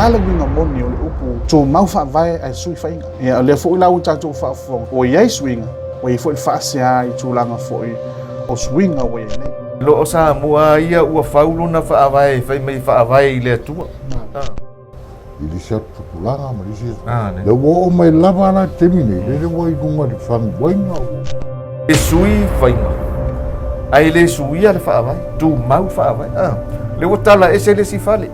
a le uiga moni o le upu tumau faavae ae sui faiga? Ia, o lea foi la ua tatou faafofoga, ua i ai suiga, ua i ai foi le faasea i tulaga foi o suiga ua i ai nei. Lo o Samoa a ia ua fau lona faavae e fai mai e faavae i le Atua. I le isi atu tupulaga ma le isi atu. Lea ua oo mai lava la i le taimi nei, lele ua i luga i le faguaina. E sui faiga, ae le suia le faavae, tumau faavae. Lea ua tala ese le isi fale.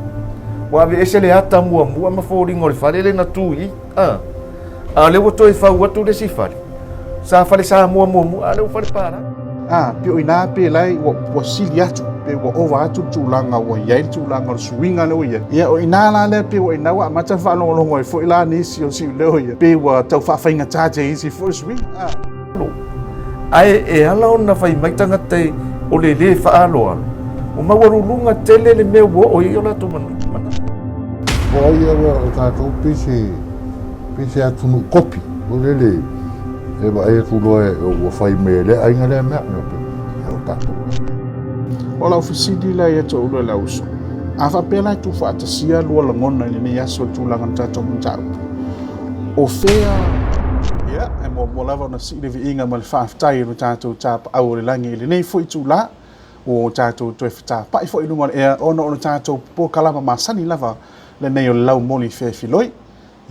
Ua ave ese le ata muamua ma foliga o le fale lea na tu i i. A o lea ua toe fau atu le isi fale. Sa fale Samoa muamua, a lea ua fale palagi. A, pei o i ina pe la ua sili atu, pe ua ova atu le tulaga ua i ai le tulaga o le suiga lea ua i ai. Ia, o i ina la lea pei ua i ina ua amata ona faalogologo ai foi la nisi o siuleo ia, pei ua tau faafaigata te isi foi le suiga. A. Ae e ala ona fai mai tagata o le lē faaaloalo, ua maualuluga tele le mea ua oo i ai o latou manatu. Po ai o tatou pei se pei se atunuu kopi foi lele e vaai atu loa ua fai mai e lea aiga lea mea, ia o tatou lea. O lau fesili la ia te oulua le auuso, a faapea la e tuufaatasia lua lagona i lenei aso i le tulaga o le tatou mataupu, o fea Ia, e muamua lava ona sii le viiga ma le faafetai i lo tatou Tapaau o le lagi i lenei foi itula, ua tatou toe fetapai foi i luga o le ea ona o le tatou polokalama masani lava lenei o le laumoli feefiloi.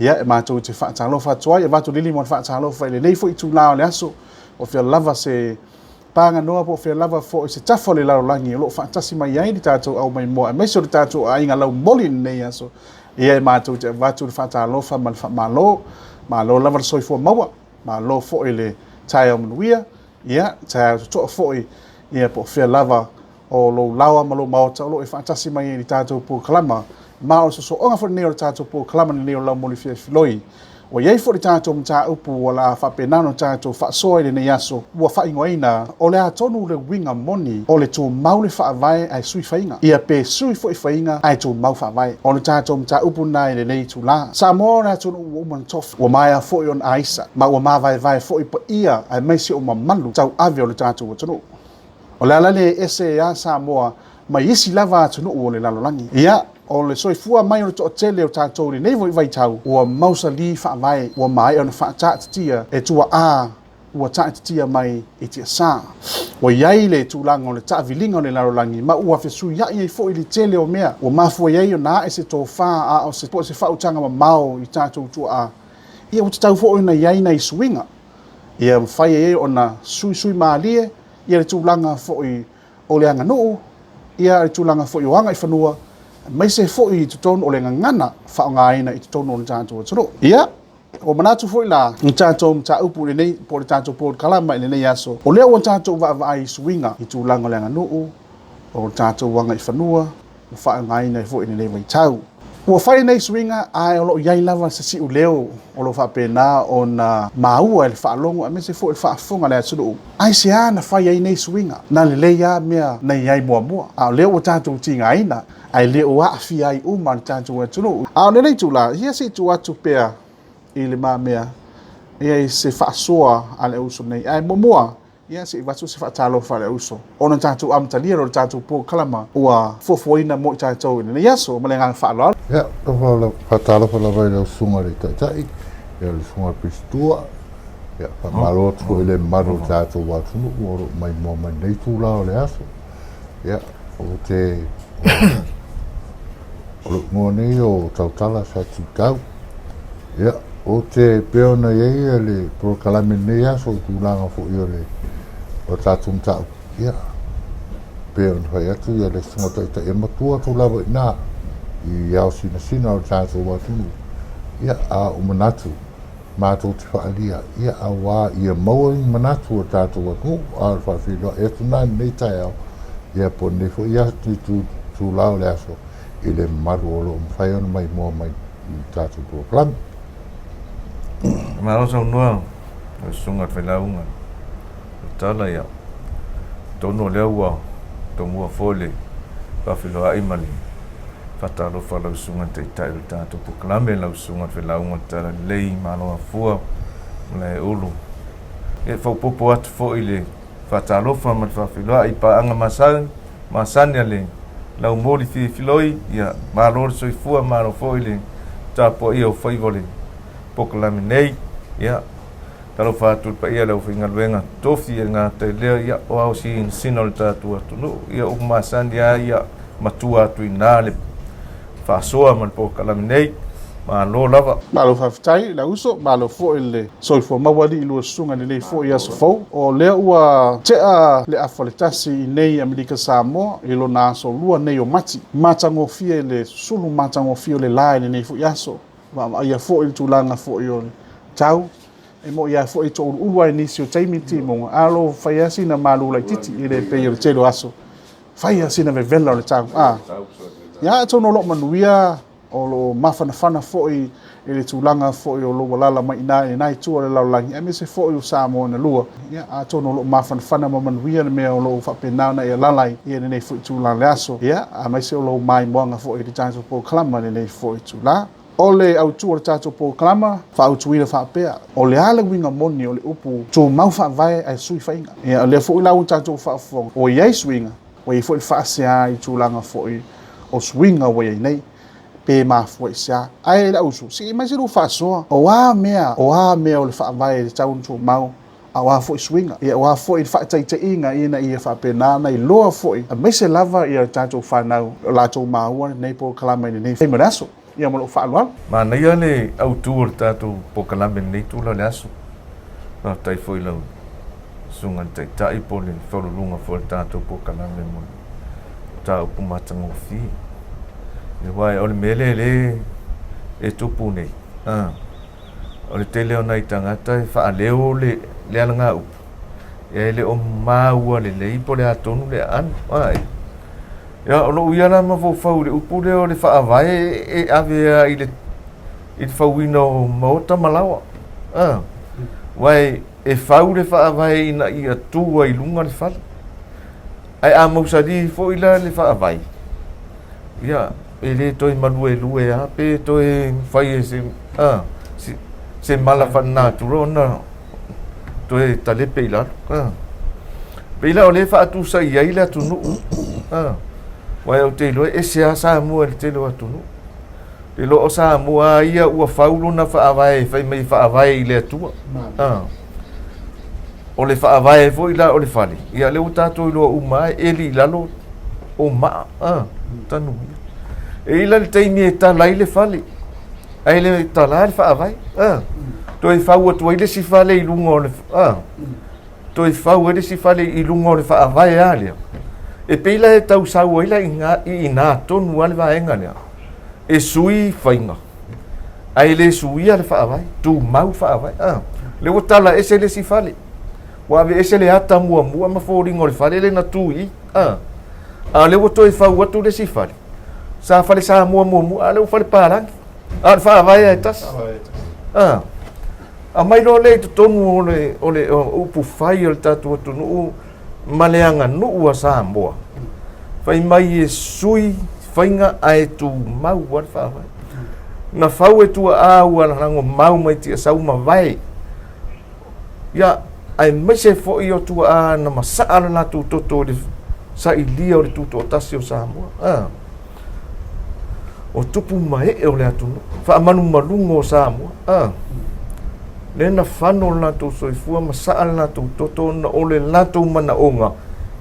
Ia, e matou te faatalofa atu ai, e avatu le lima o le faatalofa i lenei foi itula o le aso, o fea lava se paganoa po o fea lava foi se tafa o le lalolagi o lo o faatasi mai ai le tatou aumaimoa aemaise o le tatou aiga laumoli i lenei aso. Ia, e matou te avatu le faatalofa ma le faamalo. Malo lava le soifua maua, malo foi le taeao manuia, ia, taeao totoa foi, ia, po o fea lava o lou laoa ma lou maota o lo o e faatasi mai ai i le tatou polokalama. Ma o le sosooga foi lenei o le tatou polokalama lenei o Laumoli Filifiloi. Ua i ai foi le tatou mataupu ua la faapena ona tatou faasoa i lenei aso, ua faaigoaina o le a tonu le uiga moni o le tumau le faavae ae sui faiga, ia pe sui foi faiga ae tumau faavae. O le tatou mataupu lena i lenei itula. Samoa o le atunuu ua uma ona tofi, ua maea foi ona aisa, ma ua mavaevae foi paia aemaise o mamalu tauave o le tatou atunuu. O le ala lea e ese ai Samoa mai isi lava atunuu o le lalolagi. Ia, o le soifua mai o le toatele o tatou i lenei vaitau, ua mausali faavae, ua maea ona faataatitia e tuaa ua taatitia mai i tiasa. Ua i ai le tulaga o le taaviliga o le lalolagi ma ua fesuiai ai foi le tele o mea ua mafua ai ona ae se tofa a o se po o se faautaga mamao i tatou tuaa. Ia ua tatau foi ona i ai nai suiga ia mafai ai ona suisui malie ia le tulaga foi o le aganuu, ia le tulaga foi o agaifanua, aemaise foi i totonu o le gagana faaaogaina i totonu o le tatou atunuu. Ia, ua manatu foi la i le tatou mataupu i lenei, po o le tatou polokalama i lenei aso, o lea ua tatou vaavaai i suiga i tulaga o le aganuu, o le tatou agaifanua, ua faaaogaina ai foi i lenei vaitau. Ua fai nei suiga, ae o lo o i ai lava se siuleo o lo o faapena ona maua i le faalogo aemaise foi o le faafofoga a le atunuu. Aisea na fai ai nei suiga? Na lelei lava mea na i ai muamua, a o lea ua tatou tigaina, ae le o aafia ai uma le tatou atunuu. A o lenei itula, ia se i tuu atu pea i le mamea ia i se faasoa a le uso nei. Ae muamua, Ia, se i avatu se faatalofa i le uso ona tatou amatalia loa le tatou polokalama ua fuafuaina mo i tatou i lenei aso. Ma le agaga faaaloalo. Ia, faatalofa lava i lau Susuga i le Taitai, ia le Susuga i le Pistua, ia faamalo atu foi i le mamalu o le tatou atunuu o lo o maimoa mai lenei itula o le aso. Ia, ou te, o lou igoa nei o Tautala Satitau. Ia, ou te pei ona i ai le polokalame i lenei aso i tulaga foi o le o tatou mataupu, ia, pei ona fai atu ia le Susuga Taitai e matua atu lava i ina i ao sinasina o le tatou atunuu. Ia, a o manatu matou te faaalia, ia, auā ia maua ni manatu o le tatou atunuu, a o le faafeiloai atu lena i lenei taeao, ia po o lenei foi aso, itula o le aso i le mamalu o lo o mafai ona maimoa mai i le tatou polokalame. Malo saunoa lau Susuga i le Failauga. O tala ia, atonu o lea ua tomua foi le faafeiloai ma le faatalofa lau Susuga i le Taitai o le tatou polokalame, lau Susuga i le Failauga o le Talalelei, malo afua Malaeulu. E faaopoopo atu foi le faatalofa ma le faafeiloai i paaga masani a le. Laumoli Filifiloi, ia, malo le soifua, malo foi le tapuaia o faiva o le polokalame nei. Ia, talofa atu i le paia o le aufaigaluega tofi e le gata i lea, ia, o ao sinasina o le tatou atunuu. Ia, upu masani lava ia, matua atu i ina le faasoa ma le polokalame nei. Malo lava. Malo faafetai le uso, malo foi le soifua maua alii lua susuga i lenei foi aso fou. O lea ua tea le afa le tasi i nei Amerika Samoa i lona aso lua nei o Mati. Matagofie le sulu matagofie o le la i lenei foi aso. Vaavaaia foi le tulaga foi o le tau. E moi lava foi e touluulu lava i nisi o taimi le timuga, a o lo o fai lava sina malu laitiiti e le pei o le tele o aso. Fai lava sina vevela o le tau. A. Ia, atonu o lo o manuia, o lo o mafanafana foi i le tulaga foi o lou alaala mai i ina i lena itu o le lalolagi, aemaise foi o Samoa na lua. Ia, atonu o lo o mafanafana ma manuia le mea o lo o faapena ona e alaala ai i lenei foi itula o le aso. Ia, aemaise o lou maimoaga foi i le tatou polokalama i lenei foi itula. O le autu o le tatou polokalama, faautuina faapea, o le a le uiga moni o le upu tumau faavae ae sui faiga? Ia, o lea foi la ua tatou faafofoga, ua i ai suiga, ua i ai foi le faasea i tulaga foi o suiga ua i ai nei, pe mafua i se a. Ae le ausu, sii mai se lua faasoa, o a mea, o a mea o le faavae e tatau ona tumau, a o a foi suiga, ia o a foi le faataitaiga ina ia faapena ona iloa foi, aemaise lava ia tatou fanau o latou maua lenei polokalame i lenei taimi o le aso. Ia ma lou faaaloalo. Manaia le autu o le tatou polokalame i lenei itula o le aso. Faafetai foi i lau Susuga i le Taitai po o le Faualuluga foi o le tatou polokalame mo le mataupu matagofie. Aua o le mea lea lea e tupu nei, a, o le tele o nai tagata e faaleo le, le alagaupu, e le o maua lelei po o le a tonu le aano. A, ia, o lou ia la mafaufau i le upu lea o le faavae e ave lava i le, i le fauina o maota ma laoa. A, aua e fau le faavae ina ia tu ai i luga le fale. Ae a mausali foi la le faavae, ia, e le toe maluelue lava pe toe fai e se, a, se, se mala faalenatura ona toe talepe i lalo. A. Pei la o lea e faatusa i ai le atunuu. A. Aua ou te iloa e ese lava Samoa i le tele o atunuu. E le o Samoa ia ua fau lona faavae fai mai e faavae i le Atua. A. O le faavae foi la o le fale, ia lea ua tatou iloa uma lava e eli i lalo o maa, a, tanu ia. E i la le taimi e tala ai le fale, ae le tala le faavae, a. Toe fau atu ai le isi fale i luga o le, a. Toe fau ai le isi fale i luga o le faavae lava lea. E pei la e tau sau ai la i ina tonu lava le vaega lea, e sui faiga, ae le suia le faavae, tumau faavae. A, lea ua tala ese le isi fale, ua ave ese le ata muamua ma foliga o le fale lea na tu i i. A, a o lea ua toe fau atu le isi fale, sa fale Samoa muamua, a o lea ua fale palagi. A o le faavae lava e tasi. A, aumai loa lea i totonu o le, o le o upu fai o le tatou atunuu ma le aganuu a Samoa, fai mai e sui faiga ae tumau lava le faavae. Na fau e tuaa ua lagomau mai tiasau ma vae. Ia, aemaise foi o tuaa na masaa le latou toto i le sailia o le tutoatasi o Samoa. Ah. O tupu ma ee o le atunuu, faamalumaluga o Samoa. Ah. Lea na fano le latou soifua ma saa le latou toto ona o le latou manaoga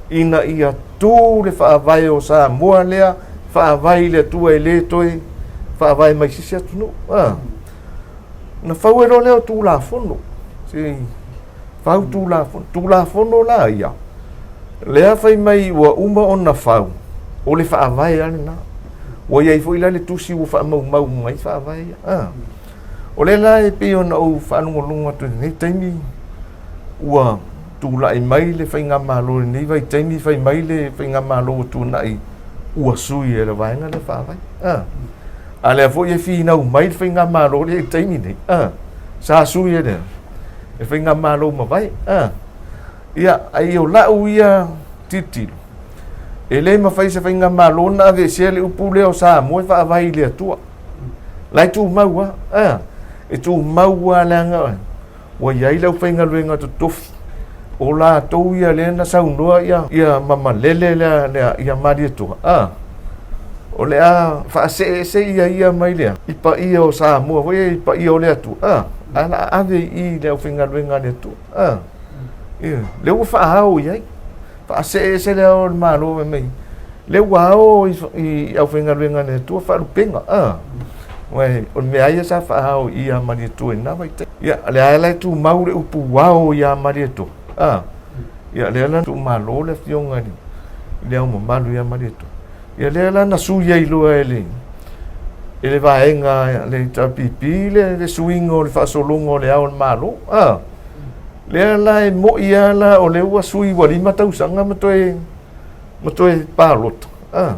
ina ia tu le faavae o Samoa lea faavae i le Atua e le toe faavae mai se isi atunuu. Ah. Na fau ai loa lea o Tulafono. Se fau Tulafono. Tulafono la ia, lea fai mai ua uma ona fau, o le faavae lava lena. Ua i ai foi la le tusi ua faamaumau mai faavae ia. Ah. O lea la e pei ona ou faalogologo atu i lenei taimi, ua tulai mai le faigamalo i lenei vaitaimi, fai mai le faigamalo ua tuanai ua sui e le vaega lea faavae. Ah. A lea foi e finau mai le faigamalo lea i le taimi nei, ah, sa sui e le e faigamalo mavae. Ah. Ia, ai o lau ia tilotilo, e le mafai se faigamalo ona aveesea le upu lea o Samoa e faavae i le Atua. La e tumau lava, ah, e tumau lava leaga ua i ai le aufaigaluega totofi, o latou ia lea na saunoa ia, ia mamalele lea, lea, ia Malietoa, ah. O le a faasee ese ia ia mai lea i paia o Samoa foi ia i paia o le Atua, a, ae o le a ave i i le aufaigaluega a le Atua, a. Ioe, lea ua faaao i ai. Faasee ese le ao o le Malo fai mai, lea ua ao i, i aufaigaluega a le Atua faalupega, a. Aua o le mea lava ia sa faaao i i ia Malietoa i lena vaitaimi. Ia, o lea la e tumau le upu ao ia Malietoa, a. Ia, lea la tuumalo le afioga i le Ao Mamalu ia Malietoa. Ia lea la na sui ai loa e le e le vaega le HRPP le, le suiga o le faasologa o le ao o le Malo. A, lea la e moi lava la o lea ua sui ua 5 tausaga ma toe ma toe palota. A,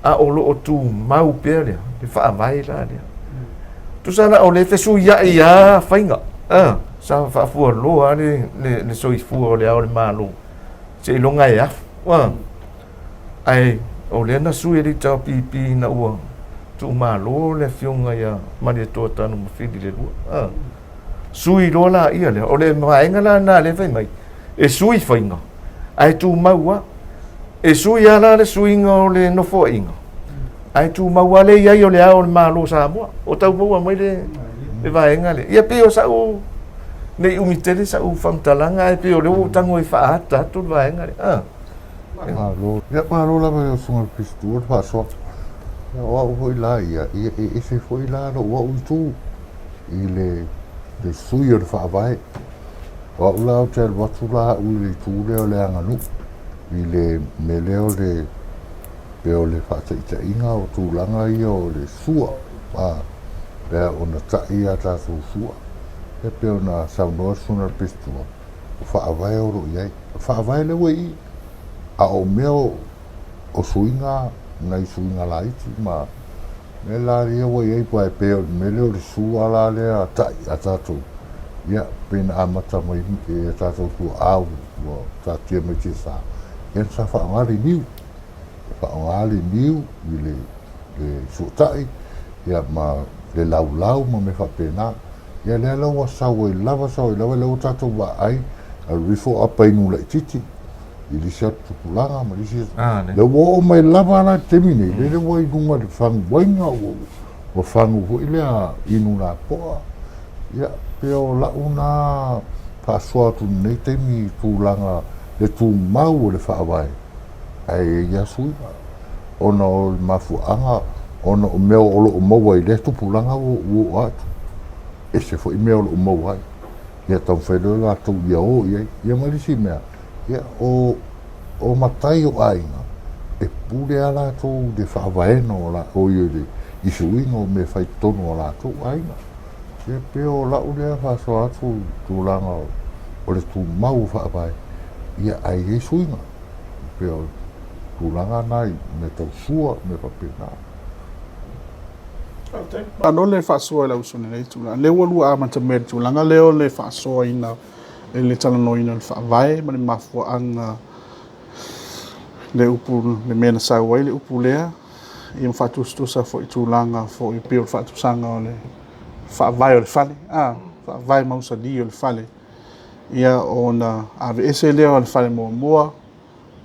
a o lo o tumau pea lea, le faavae la lea. Tusa la o le fesuiai lava faiga. A, sa faafualoa le, le, le soifua o le ao o le Malo seiloga e afu. A, Ae o lea na sui e le HRPP ina ua tuumalo le afioga ia Malietoa Tanumafili le lua. A. Sui loa laia lea. O le vaega la lena lea fai mai, e sui faiga, ae tumau lava. E sui lava la le suiga o le nofoaiga, ae tumau lava le i ai o le Ao o le Malo o Samoa. O tau maua mai le, le vaega lea. Ia pei o sa'u, ne i umi tele sa'u faamatalaga, ae pei o lea ua ou tago e faaata atu le vaega lea. A. Malo. Ia malo lava i lau Susuga i le Pisituo le faasoa. Ia o au foi la ia, ia e ese foi la lou au itu i le, le sui o le Faavae. O au la ou te alu atu la au i le itu lea o le aganuu, i le mea lea o le, pei o le faataitaiga o tulaga ia o le sua, a, pe a ona tai a tatou sua. Ia pei ona saunoa le Susuga i le Pisituo, o Faavae o lo o i ai. O le Faavae lea ua i i, a o mea o suiga, nai suiga laiti ma mea la ia ua i ai, aua e pei o le mea lea o le sua la lea ta'i a tatou, ia, pei na amata mai e a tatou tuaa ua taatia mai tiasa, ia sa faaaoga le niu, faaaoga le niu i le suatai, ia ma le laulau ma mea faapena. Ia lea la ua sau ai lava, sau ai lava, lea ua tatou vaai, alu ifo apainu laitiiti i le isi atu tupulaga ma le isi atu. Ah, lea ua oo mai lava la i le taimi nei, lea ua i luga i le faguaina, ua, ua fagu foi lea inu lapoa. Ia, pei o lau na faasoa atu i lenei taimi i tulaga le tumau o le faavae, ae i ai lava suiga, ona o le mafuaaga, ona o mea o lo o maua i lea tupulaga ua oo atu, ese foi mea o lo o maua ai. Ia taumafai loa latou ia o i ai. Ia ma le isi mea, ia o, o matai o aiga, e pule lava latou i le faavaena o la, o i le, i suiga o mea e fai i totonu o latou aiga. Ia pei o lau lea faasoa atu i tulaga o le tumau o faavae, ia ae i ai suiga. Pei o tulaga na i mea tau sua, mea faapena. Malo le faasoa i lau uso i lenei tulaga. Lea ua lua amata mea i le tulaga lea o le faasoaina i le talanoaina o le faavae ma le mafuaaga le upu le mea na sau ai le upu lea ia ma faatusatusa foi i tulaga foi pei o le faatusaga o le faavae o le fale, a, faavae mausali o le fale. Ia ona aveese lea o le fale muamua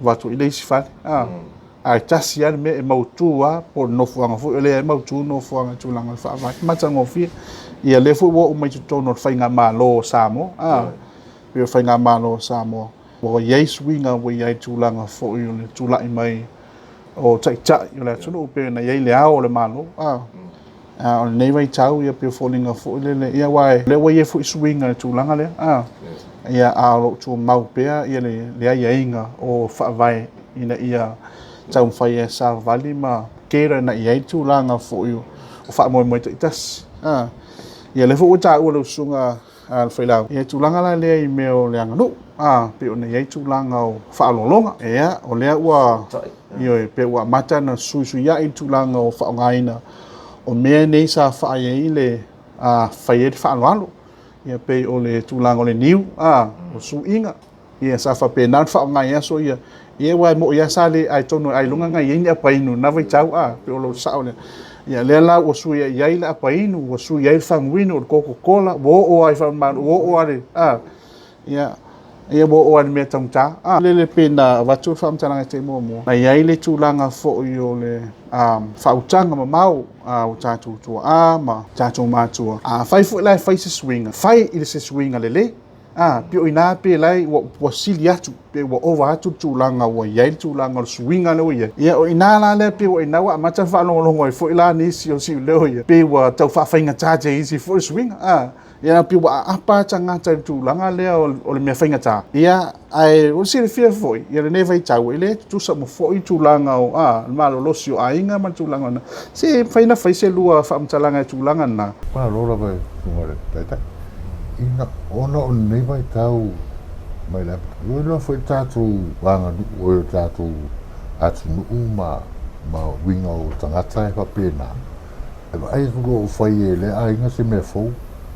avatu i le isi fale, a, ae tasi lava le mea e mautu lava po o le nofoaga foi o lea e mautu nofoaga i tulaga o le faavae. Matagofie. Ia lea foi ua oo mai i totonu o le faigamalo o Samoa, a, pei o le faigamalo o Samoa ua i ai suiga ua i ai tulaga foi o le tulai mai o taitai o le atunuu pei ona i ai le Ao o le Malo, a. A o lenei vaitau ia pei o foliga foi lele, ia aua o lea ua i ai foi suiga i le tulaga lea, a. Ia a o lo o tumau pea ia le aiaiga o faavae ina ia taumafai e savavali ma cater agai i ai tulaga foi o faamoemoe taitasi, a. Ia lea foi ua taua e lau susuga a le Failauga, ia tulaga la lea i mea o le aganuu, a, pei ona i ai tulaga o faaaloaloga. Ia, o lea ua, ioe, pei ua amata ona fesuisuiai le tulaga o faaaogaina o mea nei sa fai ai le, a, fai ai le faaaloalo. Ia pei o le tulaga o le niu, a, o suiga. Ia, sa faapena ona faaaoga i aso ia. Ia aua e moni lava sa le ʻae tonu ailoga na i ai ni apainu i lena vaitau, a, pei o lou sao lea. Ia, lea la ua sui ai i le apainu, ua sui ai le faguinu, o le kokokola, ua oo lava i faamamalu, ua oo lava i le, a, ia, Ia ua oo lava i le mea taugata. A lele pei na avatu le faamatalaga i taimi muamua, na i ai le tulaga foi o le faautaga mamao a o tatou tuaa ma tatou matua. Afai foi la e fai se suiga, fai i se suiga lelei. A, pei o i ina pei la ua sili atu, pe ua ova atu le tulaga ua i ai le tulaga o le suiga lea ua i ai. Ia o i ina la lea pei ua i ina ua amata ona faalogologo ai foi la nisi o siuleo ia, pei ua tau faafaigata atu e isi foi le suiga. A, ia pei ua aapa tagata i le tulaga lea o le mea faigata. Ia, ae ua silafia foi ia lenei vaitau, e le tutusa uma foi tulaga o le malolosi o aiga ma le tulaga na. Se mafai ona fai se lua faamatalaga i tulaga na. Malo lava i susuga i le Taitai. Ina, ona o lenei vaitau mai le amataga, ua iloa foi le tatou aganuu, o le tatou atunuu ma uiga o tagata e faapena. E vaai atu loa ua fai e lea aiga se mea fou,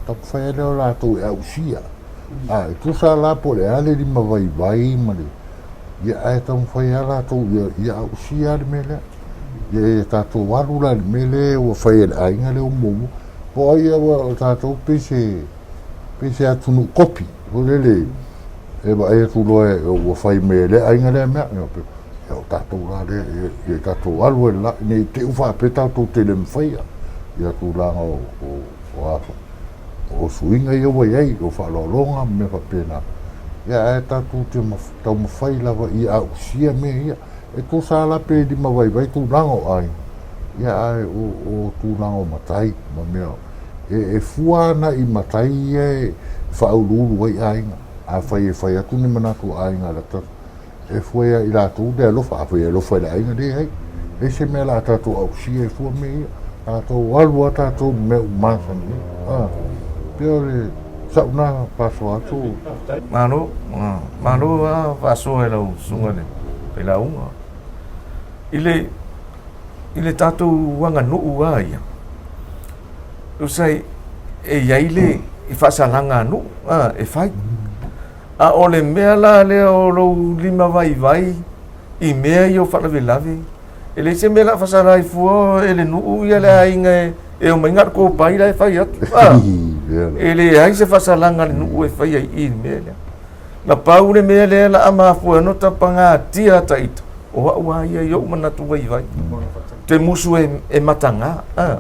taumafai lava lea o latou e ausia. A, e tusa la po o le a le limavaivai ma le, ia ae taumafai lava latou ia ausia le mea lea. Ia tatou alu la i le mea lea ua fai e le aiga lea ua muamua. Po o ai ua o tatou pei se, pei se atunuu kopi, foi lele e vaai atu loa ua fai mai e lea aiga lea mea, ia o tatou la lea, ia tatou alu ai la, ne i te i ua faapea tatou te le mafaia ia tulaga o o suiga ia ua i ai, o faaaloaloga ma mea faapena. Ia ae tatou te taumafai lava ia ausia mea ia. E tusa lava la pe limavaivai tulaga o aiga, ia ae o tulaga o matai ma mea e fua ana i matai ia e faauluulu ai aiga. Afai e fai atu ni manatu o aiga e fua ia i latou le alofa, afai e alofa i le aiga, leai, leai se mea o le a tatou ausia ai fua mea ia. Tatou alu lava tatou i mea ua masani ai. A, pei o le sau lena faasoa atu. Malo, malo lava faasoa i lau susuga i le failauga. I le, i le tatou aganuu lava ia, tusa e i ai le faasalaga a nuu e fai. A o le mea la lea o lou limavaivai i mea ia o faalavelave, e leai se mea o le a faasala ai fua e le nuu ia le aiga e omai na o le kopai la e fai atu. A, e leai se faasalaga a le nuu e faia i i i le mea lea. Na pau le mea lea la a mafua ai ona tapagatia ata ita, o au lava ia i ou manatu vaivai. Te musu e mataga. A,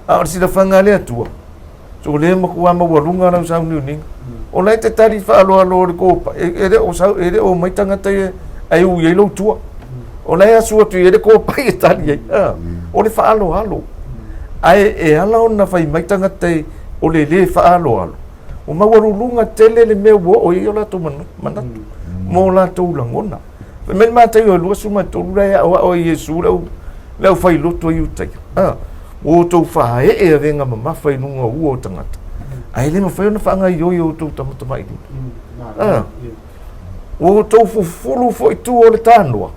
a o le silafaga a le Atua, So lea matua maualuga lau sauniuniga. O la e te tali faaaloalo le kopa, e le o sau, e le o mai tagata ia ae ui ai lou tua. O la e asu atu i ai le kopa e tali ai. O le faaaloalo. Ae e ala ona fai mai tagata o le lē faaaloalo, ua maualuluga tele le mea ua oo i ai o latou manatu ma o latou lagona. Fai mai le Mataio e 23 la e aoao ai Iesu le aufailoto i Iutaia. Ua outou faaee avega mamafa i luga o ua o tagata, ae le mafai ona faagaoioi e outou tamatamailima. Ua outou fufulu foi tua o le tanoa,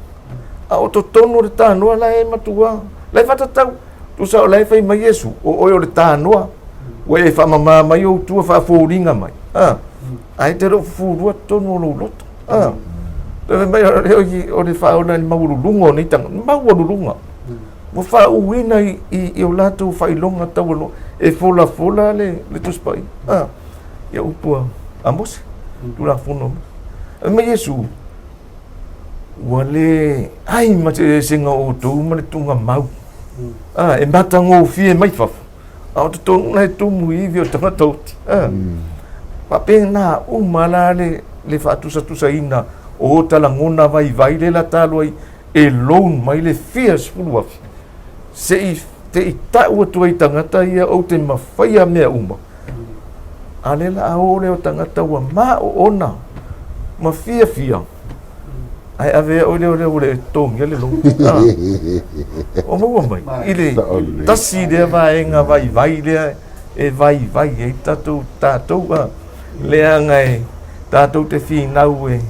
a o totonu o le tanoa la e matua, la e faatatau. Tusa o la e fai mai Iesu, o oe o le tanoa, ua e faamama mai ou tua faafoliga mai. Ae te le o fufulua totonu o lou loto. Fai mai o le faaola i le maualuluga o nei tagata, maualuluga. Ua faauuina i o latou faailoga taualoa e folafola le Tusi Paia. Ia upu a Amose, Tulafono a Mose. Fai mai Iesu, ua leai ma se eseesega o outou ma le tugamau, e matagofie mai fafo, a o totonu la e tumu i ivi o le tagata oti. Faapena uma la le faatusatusaina o ota lagona vaivai lea la talu ai e loan mai le fia 10,000 se i te i tau atu ai i tagata ia ou te mafaia mea uma. A lea la a o lea o tagata ua maoona ma fiafia, ae ave oe lea o lea ua le totogia le loan. O maua mai i le tasi lea vaega vaivai lea e vaivai ai tatou tatou a leaga e tatou te finau e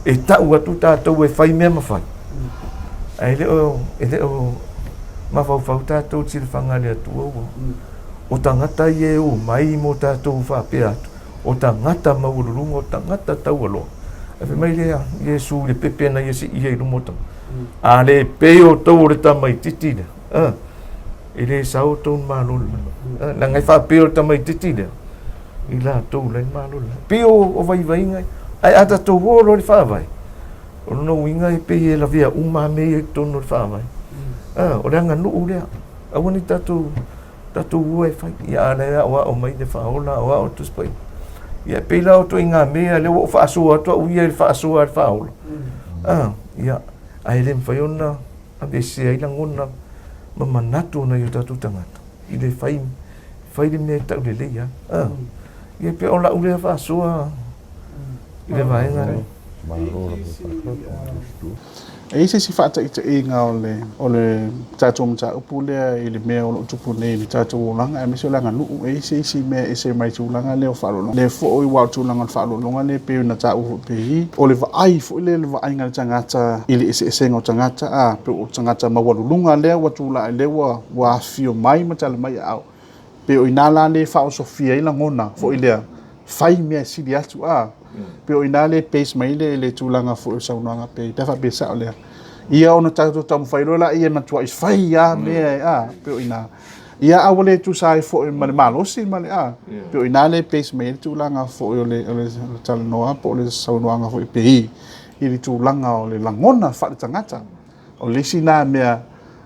e tau atu tatou e fai mea ma fai, ae le o mafaufau tatou i le silafaga a le Atua ua o tagata ia e omai mo tatou faapea atu, o tagata maualuluga, o tagata taualoa. Ae fai mai lea Iesu i le pepe na ia siia i luma o tagata, a le pei outou o le tamaitiiti lea, e le sao outou malo le lagi. Leaga e faapea o le tamaitiiti lea, i latou la e malo le lagi. Pei o vaivaiga ia. Ae a tatou o loa i le Faavae, o lona uiga e pei e lavea uma lava mea ia i totonu o le Faavae. A, o le aganuu lea. Aua ne i tatou tatou o e fai. Ia a o la e aoao mai le Faaola, aoao le Tusi Paia. Ia e pei la o ituaiga mea ia lea ua ou faasoa atu au ia i le faasoa a le Faaola. A, ia, ae le mafai ona aveesea ai lagona ma manatu o nai o tatou tagata i le fai fai le mea e taulelei ai. A, ia pei o lau lea faasoa i le vaega lea. E i ai se isi faataitaiga o le, o le tatou mataupu lea i le mea o lo o tupu nei i le tatou olaga aemaise o le aganuu? E i ai se isi mea e ese mai tulaga lea o faaaloaloga? Lea foi aua o le tulaga o le faaaloaloga lea e pei ona taua foi pei o le vaai foi lea, le vaaiga a le tagata i le eseesega o tagata, a pei o tagata maualuluga lea ua tulai, lea ua, ua afifio mai ma tala mai aao. Pei o i ina la lea e faaosofia ai lagona foi lea, fai mea e sili atu, a. Pei o i ina lea e base mai ai le tulaga foi o le saunoaga pei, pe a faapea e sao lea. Ia ona tatou taumafai loa lea e matuai fai lava mea, a, pei o i ina. Ia a ua le tusa ai foi ma le malosi ma le, a, pei o i ina lea e base mai ai le tulaga foi o le talanoa po o le saunoaga foi pei i le tulaga o le lagona faaletagata. O le isi lena mea,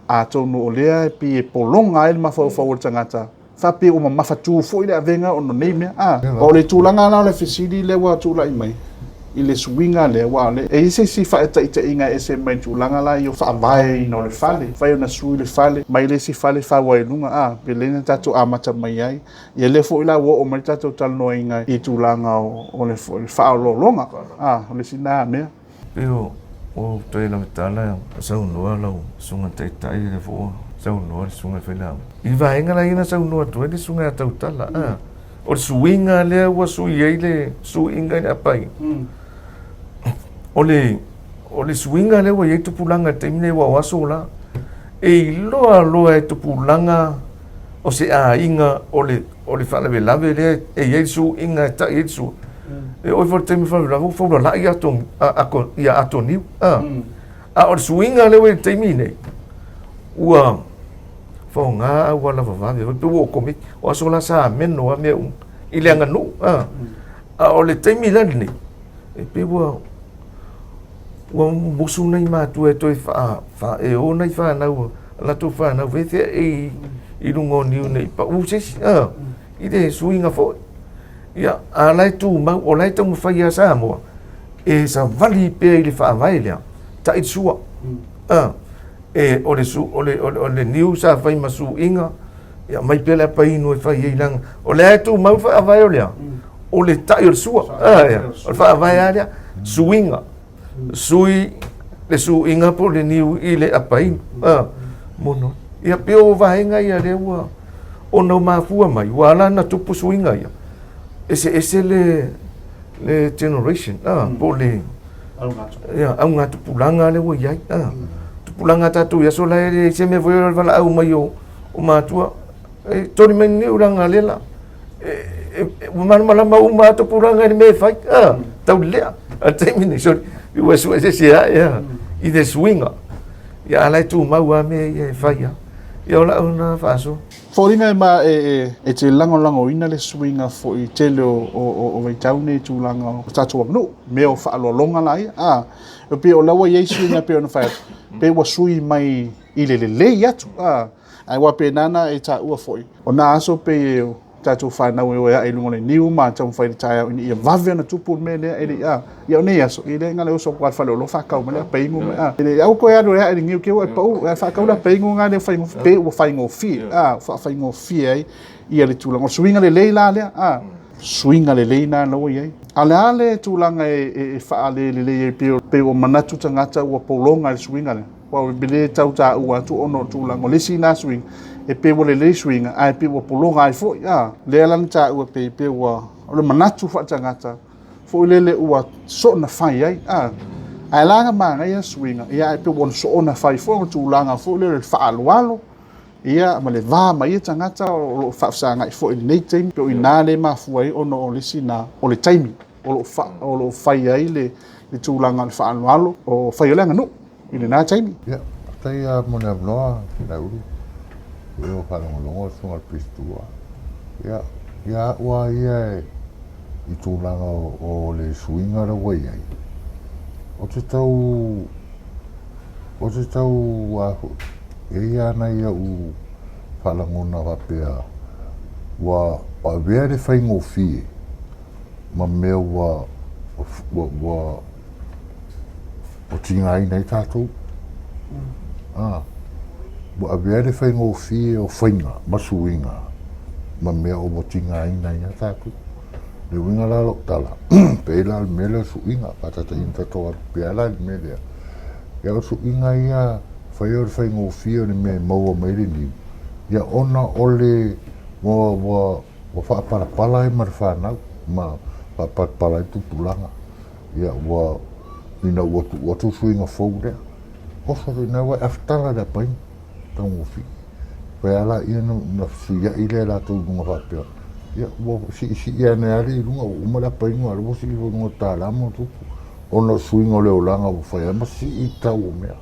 atonu o lea e pei e pologa ai le mafaufau o le tagata, faapea ua mamafatu foi le avega ona o nei mea. A, o le tulaga la o le fesili lea ua tulai mai i le suiga lea, aua o lea e i ai se isi faataitaiga e ese mai le tulaga la ia o faavaeina o le fale, mafai ona sui le fale mai le isi fale fau ai i luga, a, pe lea na tatou amata mai ai. Ia lea foi la ua oo mai le tatou talanoaina i tulaga o le faaoloologa, a, o le isi lena mea. Pei o outou lau tala saunoa lau susuga taitai lea foi ua saunoa le susuga failauga. I le vaega la ia na saunoa atu ai le susuga ia Tautala, a, o le suiga lea ua sui ai le suiga i le apai. O le o le suiga lea ua i ai tupulaga i le taimi lenei aua o aso la, e iloa loa e tupulaga o se aiga o le o le faalavelave lea e i ai le suiga e tai ai le sua. E oo ifo i le taimi faalavelave ua faulalai ato, a, ia ato niu. A, a o le suiga lea ua i le taimi nei, ua faoga auala vavave, pei ua okomeki. O aso la sa ameno lava mea uma i le aganuu. A, a o le taimi la lenei, e pei ua ua musu nai matua e toe faaeo nai fanau, a latou fanau feefeai i luga o niu nei pau se isi, i le suiga foi. Ia, a o la e tumau, o la e taumafai ia Samoa e savali pea i le faavae lea, tai le sua. E, o le, su, o le, o le, o le niu sa fai ma suiga, ia aumai pea le apainu e fai ai leaga o lea e tumau le faavae o lea, o le tai o le sua, o le faavae lava lea, suiga, sui le suiga po o le niu i le apainu, mono. Ia pei o vaega ia lea ua ona mafua mai, ua ala ona tupu suiga ia, eseese le le generation, po o le augatupulaga lea ua i ai. Tupulaga a tatou i aso la e leai se mea foi o le valaau mai o o matua, e toli mai niu leaga lea la, ua malamalama uma lava tupulaga i le mea e fai, a, tau lea. A o le taimi nei, sole, ua sue se isi ae, a, i le suiga. Ia, a o la e tumau lava mea ia e fai lava. Ia, o lau lena faasoa. Foliga e ma e e te lagolagoina le suiga foi tele o o o vaitau nei i tulaga o tatou aganuu, mea o faaaloaloga la ia, a, e pei o la ua i ai suiga e pei ona fai atu, pei ua sui mai i le lelei atu, a, ae ua pena na e taua foi, o na aso pei e o tatou fanau e o e ae i luga o le niu ma taumafai i le taeao ina ia vave ona tupu le mea lea e le i, a, ia o nei aso, e le na o le oso atu lava i le faleoloa faatau mai le apainu ma, a, e le i aua toe alu e ae i le niu te i ua e pau, ae faatau le apainu lena lea ua pei ua faigofie, a, ua faafaigofie ai ia le tulaga. O le suiga lelei la lea, a, suiga lelei lena la ua i ai. A o le a le tulaga e faalelelei ai pei ua manatu tagata ua pologa i le suiga lea? Aua e le tau taua atu ona o tulaga o le isi lena suiga, e pei ua lelei suiga, ae pei ua pologa ai foi. A, lea la na taua pei, pei ua, o le manatu faaletagata foi lele ua soona fai ai. A, ae la na manaia suiga, ia ae pei ua soona fai foi ona tulaga foi lele o le faaaloalo, ia ma le va ma ia tagata o lo o faafesagai foi i lenei taimi. Pei o i ina lea e mafua ai ona o le isi lena, o le taimi o lo o fai ai le tulaga o le faaaloalo, o fai o le aganuu i lena taimi. Ia, faafetai lava mo le avanoa, Laiulu. Ia ua faalogologo le Susuga i le Pistua. Ia, ia au lava ia e i tulaga o le suiga lea ua i ai, ou te tau, ou te tau a foi, e i ai lava nai au faalagona faapea ua avea le faigofie ma mea ua, ua, ua ua tigaina ai tatou. A, ua avea le faigofie o faiga ma suiga ma mea ua tigaina ai lava tatou. Le uiga la o lau tala, pei la o le mea lea o suiga, faataitaiga tatou alu pea la i le mea lea, ia o suiga ia fai o le faigofie o le mea e maua mai ai le niu, ia ona o le ua, ua, ua faapalapala ai ma le fanau ma faapalapala ai tupulaga. Ia ua, ina ua tuu atu suiga fou lea, oso lena ua e afetala le apaina, taugofie. Fai a laia ona fesuiai lea e latou i luga faapea, ia ua siisii ane lava i luga ua uma le apaina a o lea ua sii ifo i luga i le $1 ma ona tupu, ona o suiga o le olaga ua fai ai ma sii tau o mea.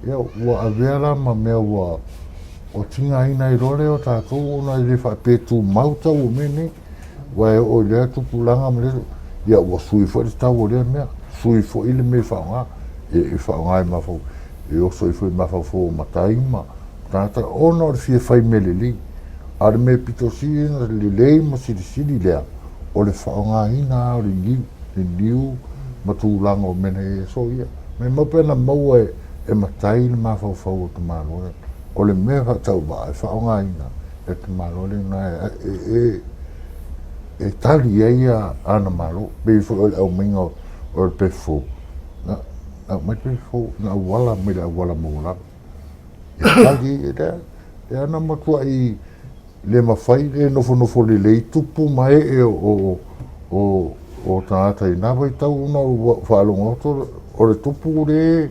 Ia ua avea la ma mea ua tigaina ai loa lea o tatou ona e le faapea e tumau tau o mea nei. Aua e oo i lea tupulaga ma lea, ia ua sui foi le tau o lea mea, sui foi le mea e faaaoga, e faaaoga e mafaufau, e oso ai foi i mafaufau o matai ma tagata ona o le fia fai mea lelei. A o le mea pito sili ona lelei ma silisili lea, o le faaaogaina lava o le niu, le niu ma tulaga o mea na i ai aso ia. Maimau pe ana maua e matai le mafaufau o tamaloa lea. O le mea faatauvaa e faaaogaina e le tamaloa lena e tali ai ana malo. Pei foi o le aumaiga o le pefu fou, na aumai le pefu fou, na auala mai le auala maualalo. E tali ai, lea na matuai le mafai le nofonofo lelei tupu ma ee o tagata i na vaitau ona ua faalogo atu o le tupu le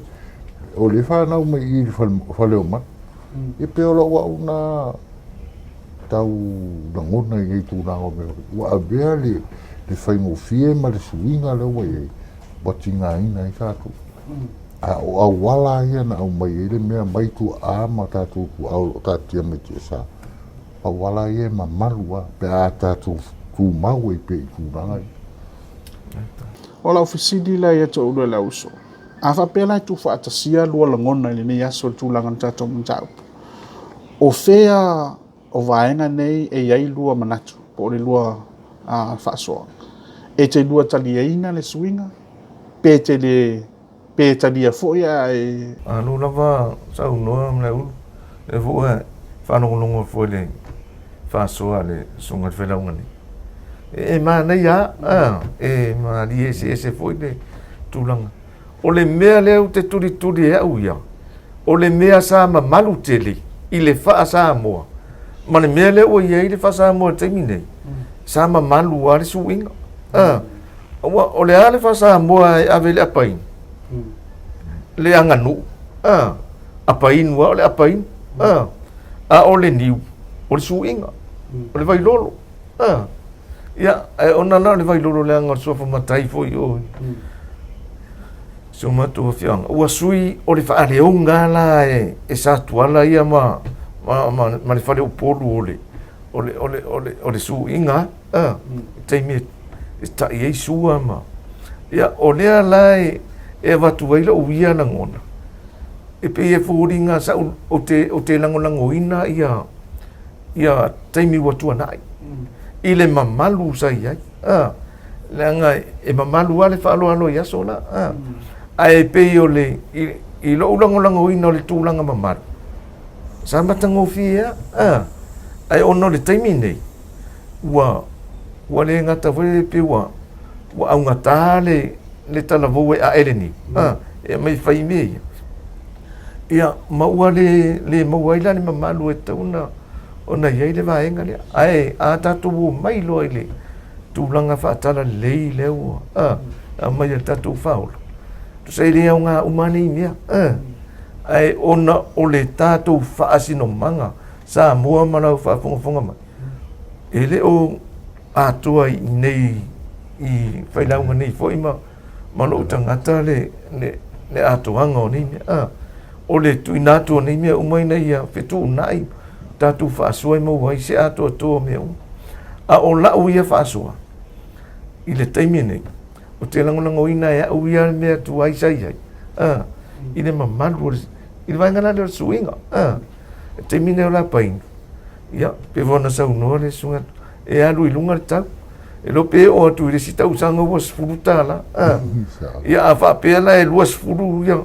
o le fanau mai i le faleomanu. E pei o lou au na tau lagona i nei tulaga o mea ua avea le faigofie ma le suiga lea ua i ai ua tigaina ai tatou. A o auala ia na aumai ai le mea mai tuaa ma tatou tuaa o lo o taatia mai tiasa, o auala ia e mamalu lava pe a tatou tumau ai pea i tulaga ia. O lau fesili la ia te oulua le auso, a faapea la e tuufaatasia lua lagona i lenei aso i le tulaga o le tatou mataupu, o fea o vaega nei e i ai lua manatu po o le lua faasoa? E te lua taliaina le suiga pe te le pe talia foi ae Alu lava saunoa Malaeulu, lea foi ua faalogologo foi i le faasoa a le Susuga i le Failauga nei. E manaia lava, e malie eseese foi le tulaga. O le mea lea ou te tulituli e au ia, o le mea sa mamalu tele i le faa-Samoa, ma le mea lea ua i ai le faa-Samoa i le taimi nei, sa mamalu lava le suiga. Aua o le a le faa-Samoa e ave i le apainu? Le aganuu. Apainu lava o le apainu. A o le niu, o le suiga, o le vailolo. Ia, ae ona la o le vailolo leaga o le suafa matai foi o si o matou afioaga. Ua sui o le faaleoga la e, e Satuala ia ma, ma, ma, ma le fale Upolu o le, o le, o le, o le, o le suiga, a, taimi e, e tai ai sua ma, ia, o lea la e, e avatu ai lou ia lagona, e pei e foliga sa ou te, ou te lagolagoina ia, ia taimi ua tuanai i le mamalu sa i ai. A, leaga e mamalu lava le faaaloalo i aso la. A, ae pei o le, i, i lou lagolagoina o le tulaga mamalu, sa matagofie lava. A, ae ona o le taimi nei, ua, ua le gata foi pei ua, ua augata le, le talavou e ae le niu, a, e aumai fai mea ia. Ia, ma ua le, le maua ai la le mamalu e tatau ona, ona i ai le vaega lea. Ae a tatou omai loa i le tulaga faatalalelei lea ua a, aumai e le tatou faaola, tusa e le aoga uma nei mea. A, ae ona o le tatou faasinomaga Samoa ma lau faafogafoga mai, e le o atoa i nei i failauga nei foi ma ma lou tagata le, le, le atoaga o nei mea. Ah, o le tuuina atu o nei mea uma ina ia fetuunai tatou faasoa e maua ai se atoatoa o mea uma. A o lau ia faasoa, i le taimi nei, ou te lagolagoina e au ia le mea tuai sa i ai, a, i le mamalu o le, i le vaega la lea o le suiga, a, le taimi nei o le apaina, ia, pei foi ona saunoa le susuga, e alu i luga le tau, e le o pe oo atu i le isi tausaga ua $10, a, ia a faapea la e 20 ia,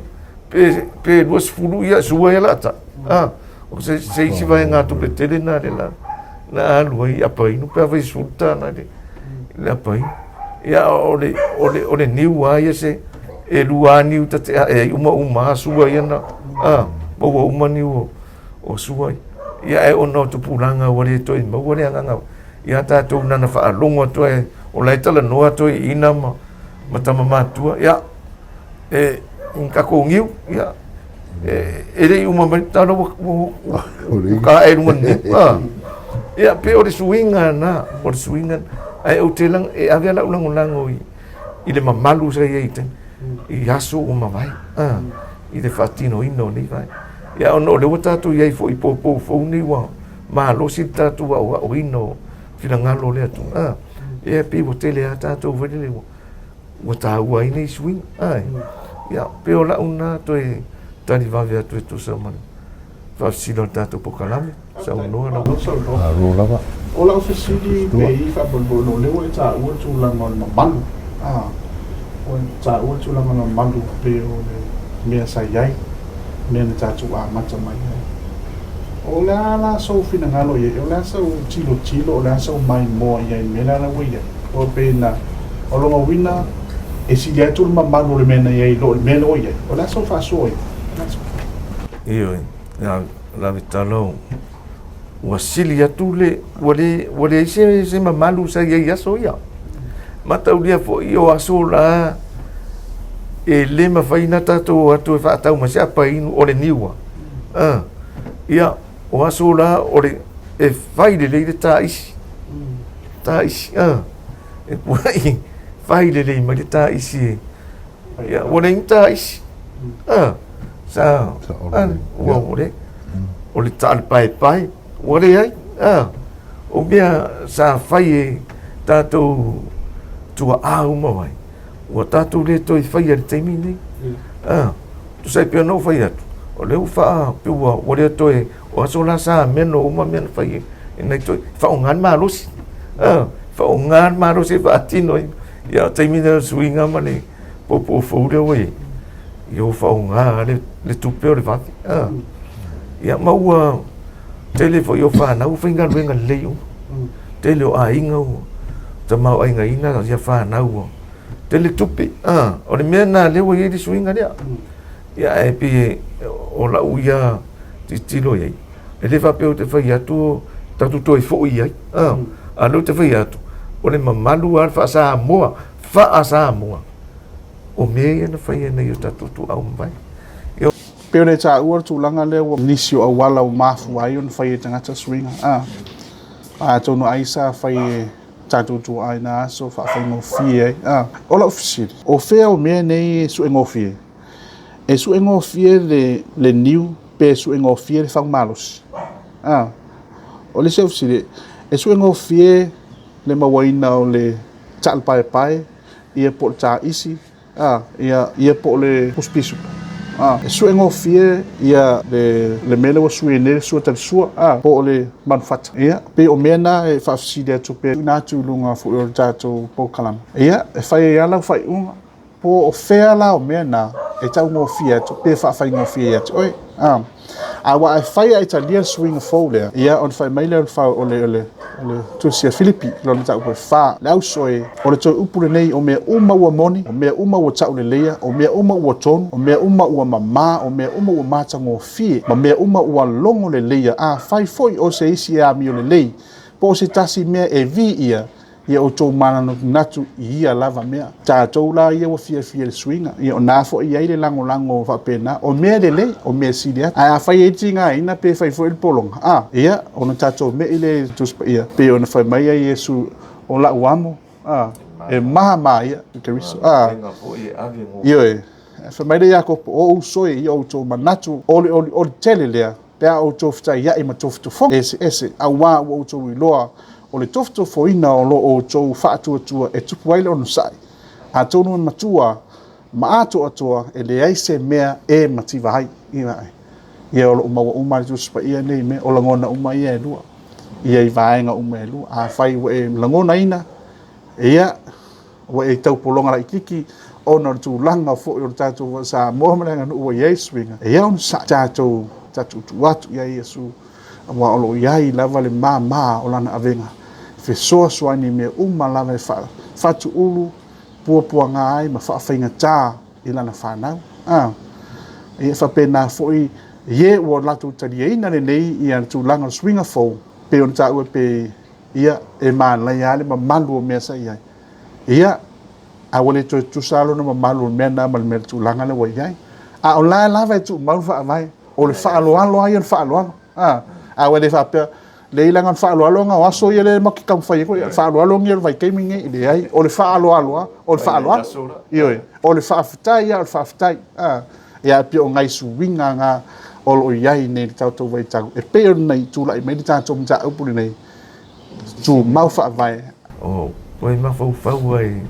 pe, pe 20 ia sua ia lata, a, o se, se isi vaegatupe tele lena lea la, na alu ai i apainu pe afai e $10 le, le apainu. Ia, o le, o le, o le niu lava ia se, e lua lava niu ta te ae ai uma uma lava sua ia na, a, maua uma niu o, o sua ia. Ia, ae ona o tupulaga ua le toe maua le agaga ia tatou na na faalogo atu ai, o la e talanoa toeaiina ma, ma tama matutua, ia, e, i tatou niu, ia, e, e le i uma mai talo ua, ua, ua, ua ka e luga niu. Ah. Ia, pe o le suiga na, o le suiga, ae ou te lang, e ave lau lagolago i, i le mamalu sa i ai i i aso ua mavae, ah, i le faatinoina o nei vaega. Ia, ona o lea ua tatou i ai foi i poupou fou nei ua malosi le tatou aoaoina o finagalo o le Atua. Ah, ia, pei ua tele lava tatou foi lele ua, ua taua ai nei suiga. Ai. Ia, pei o lau na toe tali vave atu e tusa ma le faafesili o le tatou polokalame. Saunoa lau. Malo lava. O lau fesili pe i faamolemole o lea ua e taua le tulaga o le mamalu. Ah, ua e taua le tulaga o le mamalu pei o le mea sa i ai, mea na tatou amata mai ai. O le a la sou finagalo i ai? O le a sau tilotilo, o le a sau maimoa i ai i le mea lea ua i ai? O pei na, o lona uiga, e sili atu le mamalu o le mea na i ai i lo le mea lea ua i ai. O le a sou faasoa i ai? O le a sou faasoa? Ioe, ia Lavetalo, ua sili atu le, ua le, ua leai se, se mamalu sa i ai i aso ia. Mataulia foi o aso la, e le mafai ona tatou o atu e faatau mai se apainu o le niu. A, ia, o aso la, o le, e fai lelei le taisi. Taisi, a, e puai, fai lelei mai le taisi e, ia, ua leai ni taisi. A, sa, a, ua o le, o le taale paepae, ua leai. A, o mea sa fai e tatou tuaa uma mai, ua tatou le toe faia i le taimi nei. A, tusa ai pei ona ou fai atu, o lea ua faa, pei ua, ua le toe, o aso la sa meno uma mea na fai e nai toe, faaaoga le malosi. A, faaaoga le malosi e faatino ai. Ia, o le taimi lea o le suiga ma le poupou fou lea ua i ai, ia ua faaaoga le, le tupe o le vave. A, ia ma ua tele foi o fanau ua faigaluega lelei uma. Tele o aiga ua tamaoaigaina ia fanau ua tele tupe. A, o le mea lena lea ua i ai le suiga lea. Ia ae pei o lau ia tilotilo i ai, e le faapea ou te fai atu tatou toe foi i ai. A, a o lea ou te fai atu, o le mamalu lava faa-Samoa, faa-Samoa, o mea ia na fai e nai o tatou tuaa ua mavae. Ia. Pei ona e taua le tulaga lea ua nisi o auala ua mafua ai ona fai e tagata suiga. A, atonu ai sa fai e tatou tuaa i na aso faafaigofie ai. A, o lau fesili, o fea o mea nei e suegofie? E suegofie le, le niu pe suegofie le faumalosi? A, o le isi au fesili, e suegofie le mauaina o le taalepaepae ia po o le taisi A, ia, ia po o le pusipisu. A, e suegofie ia le, le mea lea ua sui ai nei le sua talisua, a, po o le manufata. Ia, pei o mea na e faafesili atu pea tuuina atu i luga foi o le tatou polokalame. Ia, e fai ai lava lau faaiuga, po o fea la o mea na e taugofie atu pe faafaigofie ia te oe. A. Aua a fai ae talia le suiga fou lea, ia ona fai mai lea o le, o le, o le, o le Tusi a Filipi, lona mataupu e fa, le auso e, o le toe upu lenei, o mea uma ua moni, o mea uma ua tauleleia, o mea uma ua tonu, o mea uma ua mamā, o mea uma ua matagofie, ma mea uma ua logo leleia, afai foi o se isi e amio lelei, po o se tasi mea e viia, ia outou manatunatu i ia lava mea. Tatou la ia ua fiafia i le suiga, ia o na foi e i ai le lagolago faapena, o mea lelei, o mea sili atu. Ae afai e i ai le tigaina pe fai foi le pologa, a, ia, ona tatou me'i lea i le Tusi Paia, pei ona fai mai ai Iesu, O lau amo, a, e māmā ia i Keriso, a, ioe, fai mai lea Iakopo, o uso e, ia outou manatu olioli tele lea, pe a outou fetaiai ma tofotofoga eseese, auā ua outou iloa O le tofotofoina o lo outou faatuatua e tupu ai le onosai, atonu e matua ma atoatoa e leai se mea e mativa ai. Ia o lo o maua uma lava i le Tusi Paia nei mea, o lagona uma ia e lua, ia i vaega uma e lua. Afai ua e lagonaina, ia, ua e tau pologa laitiiti ona o le tulaga foi o le tatou Samoa ma le aganuu ua i ai suiga, ia onosai, tatou tuutuu atu ia Iesu, aua o lo o i ai lava le mama o lana avega e fesoasoani i mea uma lava e faatuulu puapuaga ai ma faafaigata i lana fanau. A, e faapena foi i e ua latou taliaina lelei ia le tulaga o le suiga fou, pei ona taua pei, ia, e manaia lava le mamalu o mea sa i ai, ia, a ua le toe tutusa lava lona mamalu o le mea lena ma le tulaga lea ua i ai. A o la e lava e tumau le Faavae, o le faaaloalo lava ia o le faaaloalo. A ua le faapea, leai leaga o le faaaloalo na o aso ia lea matou te taumafai atu ai, o le faaaloalo lenei o le vaitaimi lenei. E leai, o le faaaloalo lava o le faaaloalo. Ioe. O le faafetai lava o le faafetai. Ia ae pei o nai suiga na o lo o i ai nei i le tatou vaitau e pei ona tulai mai le tatou mataupu lenei, tumau faavae. O toe mafaufau ai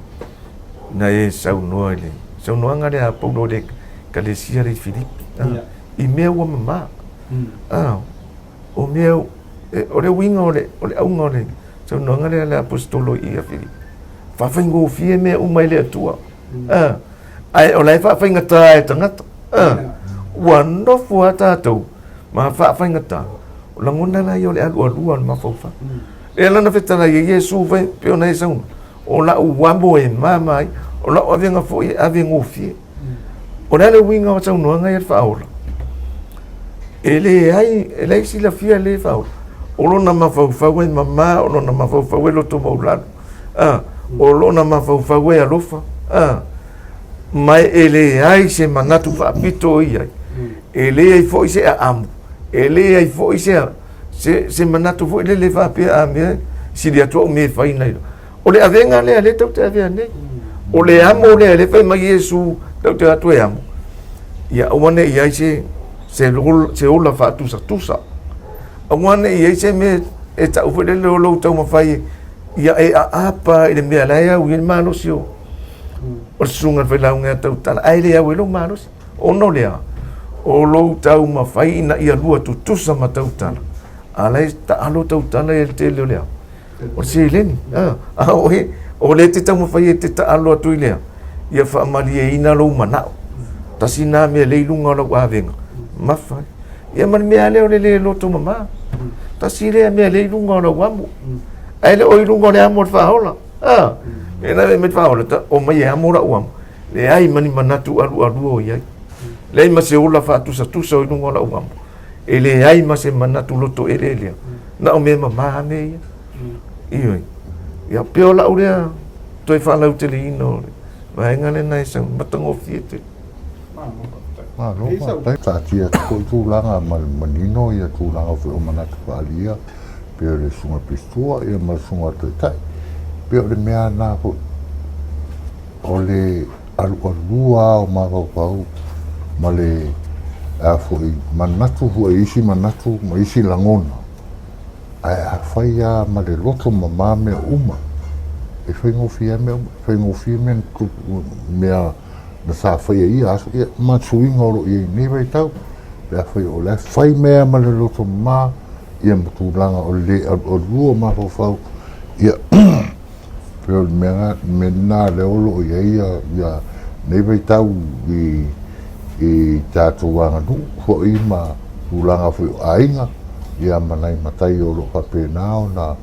na e saunoa i le saunoaga lea a Paulo i le Ekalesia lea i Filipi, i mea ua mama. O mea, o le uiga o le, o le auga o le saunoaga lea a le Aposetolo i ia Filipi, faafaigofie mea uma i le Atua. Ae o la e faafaigata e tagata. Ua nofo lava tatou ma faafaigata. O lagona la ia o le alualua o le mafaufau. E lana fetalai e Iesu fai pei ona e saunoa, o lau amo e mama ai, o lau avega foi e ave gofie. O le a le uiga o saunoaga ia le faaola? E leai, e leai silafia le faaola. O lona mafaufau e mama, o lona mafaufau e loto maulalo. A, o lona mafaufau e alofa. A, ma e leai se manatu faapito o i ai. E leai foi se aamu. E leai foi se, se, se manatu foi lele faapea a mea sili atu au mea e fai nai O le avega lea lea tatou te avea nei. O le amo lea lea fai mai Iesu tatou te atu e amo. Ia aua ne i ai se se se ola faatusatusa. Aua ne i ai se mea e tau foi lele o lou taumafai ia e aapa i le mea la e au i ai le malosi o o le susuga i le failauga ia tautala ae le au ai lou malosi. Ona o le a? O lou taumafai ina ia lua tutusa ma tautala, a la e taalo tautala ia i le tele o le a? O le seleni. A, a oe, o lea e te taumafai e te taalo atu i lea, ia faamalieina lou manao. Tasi nā mea lea i luga o lau avega, mafa ai. Ia ma le mea lea o le le loto mama. Tasi lea mea lea i luga o lau amo. Ae le o i luga o le amo o le faaola. A, e na me faaola, ta, o mai e amo lau amo. Leai ma ni manatu alualua o i ai. Leai ma se ola faatusatusa o i luga o lau amo. E leai ma se manatu loto eleelea. Na o mea mama a mea ia. Ioe. Ia, pei o lau lea toe faalauteleina o le vaega lena e sau matagofie tele. Malo faafetai. Taatia atu foi tulaga ma le manino ia tulaga foi o manatu faaalia pei o le Susuga Pistua ia ma le Susuga Taitai. Pei o le mea lena foi o le alualua lava o mafaufau ma le a foi manatu foi isi manatu ma isi lagona ae afai lava ma le loto mama mea uma e faigofie lava mea uma, e faigofie mea na tutupu mea na sa faia i ia aso ia ma suiga o lo o i ai i lenei vaitau pe afai o la e fai mea ma le loto mama ia ma tulaga o le le alualua o mafaufau ia Pei o le mea lena lea o lo o i ai ia nei vaitau i i tatou aganuu foi ma tulaga foi o aiga ia ma nai matai o lo o faapena ona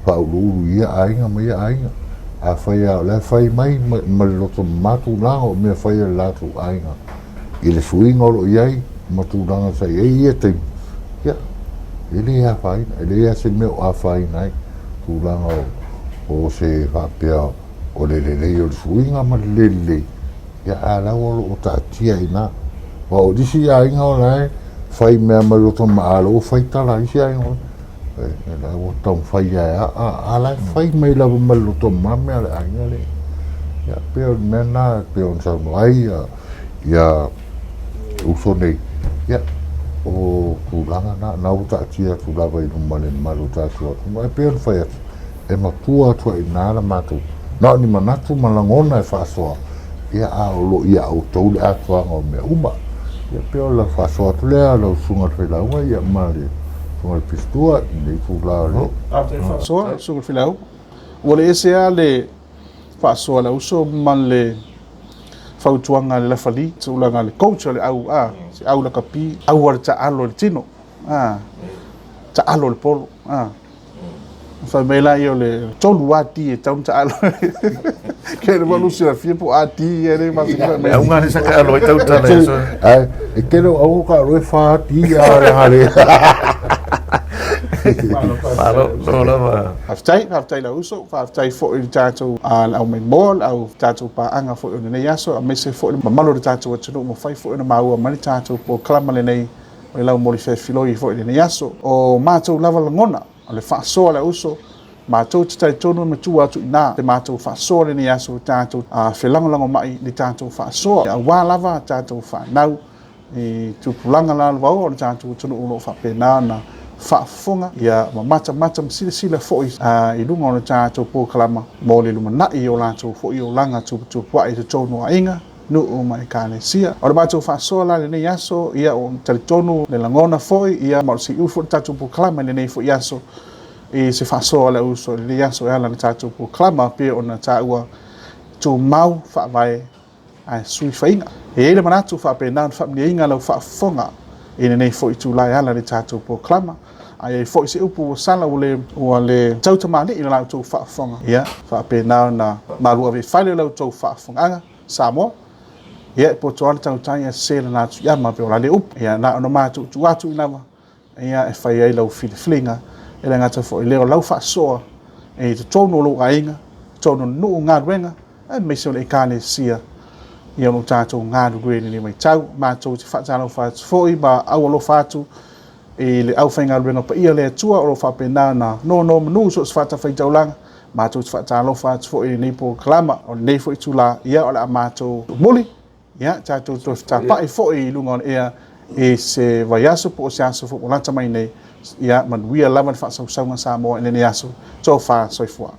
faauluulu i ia aiga ma ia aiga. Afai lava o la e fai mai ma le loto mama tulaga o mea fai a le latou aiga i le suiga o lo o i ai ma tulaga sa i ai i ia taimi, ia, e le afaina, e leai lava se mea o afaina ai tulaga o se faapea o le lelei o le suiga ma le le lelei, ia a o la ua o lo o taatia i ina. Aua o nisi aiga o la e fai mea mai loto maalo ua fai tala a isi aiga, la ua taumafai lava e aa, a o la e fai mai lava ma le loto mama mea a le aiga lea. Ia, pei o le mea lena e pei ona saunoa ai ia uso nei, ia, o tulaga na, na ua taatia atu lava i luma o le mamalu o tatou atunuu. Ae pei ona fai atu. E matua atu ai i ina la matou, na o ni manatu ma lagona e faasoa, ia a o lo o ia outou le atoaga o mea uma. Ia pei o le faasoa atu lea a lau Susuga i le Failauga ia ma le Susuga i le Pistua i lenei itula o le. Faafetai faasoa lau Susuga i le Failauga. Ua le ese lava le faasoa a le uso ma le fautuaga a le lafali, tulaga a le coach o le au, a, se au lakapi, aua le taalo i le tino, a, taalo i le polo, a. Fai mai laia o le 3 AD e tatau ona taalo. Ke le malu silafia po AD ia le masani mai. Au ngā sa taalo ai tau tala ia so. Ai, e tele o au ka alo e whā di a le hale. Malo, no lava. Faafetai, faafetai lau uso, faafetai foi i le tatou le au maimoa, le au tatou paaga foi o lenei aso, aemaise foi le mamalu o le tatou atunuu ua mafai foi ona maua mai le tatou polokalama lenei o le laumoli feafiloi foi i lenei aso. O matou lava lagona, o le faasoa a le uso, matou te talitonu e matua atu i ina le matou faasoa i lenei aso, tatou felagolagomai i le tatou faasoa, aua lava tatou fanau i tupulaga lalovaoa o le tatou atunuu o lo o faapena ona faafofoga ia ma matamata ma silasila foi i luga o le tatou polokalama mo le lumanai o latou foi olaga tuputupuae i totonu o aiga, nuu ma Ekalesia. O le matou faasoa la i lenei aso, ia ua talitonu le lagona foi, ia ma o le siui foi le tatou polokalama i lenei foi aso i se faasoa a le uso i lenei aso e ala i le tatou polokalama pei ona taua tumau faavae ae sui faiga. E i ai le manatu faapena ona faamanuiaina lau faafofoga i lenei foi itula e ala i le tatou polokalama. A i ai foi se upu ua sala ua le, ua le tautamalii i la outou faafofoga, ia faapena ona malu ave i fale la outou faafofogaaga. Samoa, ia e poto lava le tautai ae sese lana atu i ama pe o la le upu. Ia na ona matou tuu atu i lava, ia e fai ai lau filifiliga, e le gata foi i lea o lau faasoa i totonu o lou aiga, totonu o le nuu, galuega, aemaise o le Ekalesia, ia o lo o tatou galulue i lenei vaitau. Matou te faatalofa atu foi ma aualofa atu i le aufaigaluega paia a le Atua o lo o faapena ona nonomanu i so o se fatafaitaulaga. Matou te faatalofa atu foi i lenei polokalama o lenei foi itula, ia o le a matou muli, ia tatou toe fetapai foi i luga o le ea i se vaiaso po o se aso foi ua lata mai nei. Ia manuia lava le faasausauga a Samoa i lenei aso. Tofa soifua.